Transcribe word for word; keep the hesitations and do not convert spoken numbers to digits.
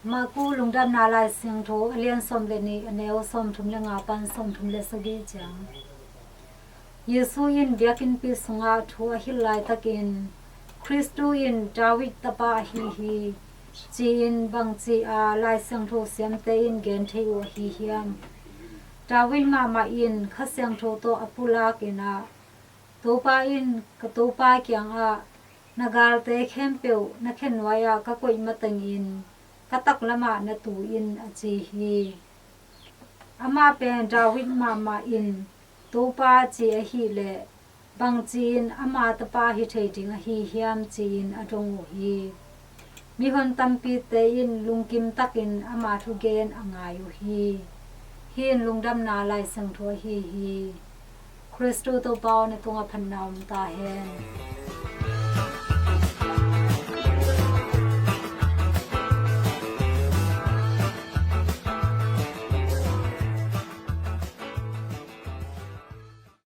Marku Lungdamna Lai Siangtho, a lian sawm le nih, a neu sawmthum le nga pan sawmthum le sagih ciang. Jesu in biakinnpi sungah thu a hilh laitakin, "Khristu in David tapa ahi hi," ci-in bangci a Lai Siangtho siamte in gen thei uh ahi hiam? David mahmah in Kha Siangtho tawh a pulak in ah, "Topa in ka Topa kiangah, 'Na galte khempeuh na khenuai-ah ka koih matengin ka taklamah na tu in,' a ci hi." Amah pen David mahmah in Topa ci ahih leh, bangci-in ama tapa hi thei ding ahi hiam, ci-in a dong uh hi. Mihon tampite in lungkim takin ama thugen a ngai uh hi. Hih in Lungdamna Lai Siangtho ahi hi. Khristu Topa aw, na tungah phatna om ta hen.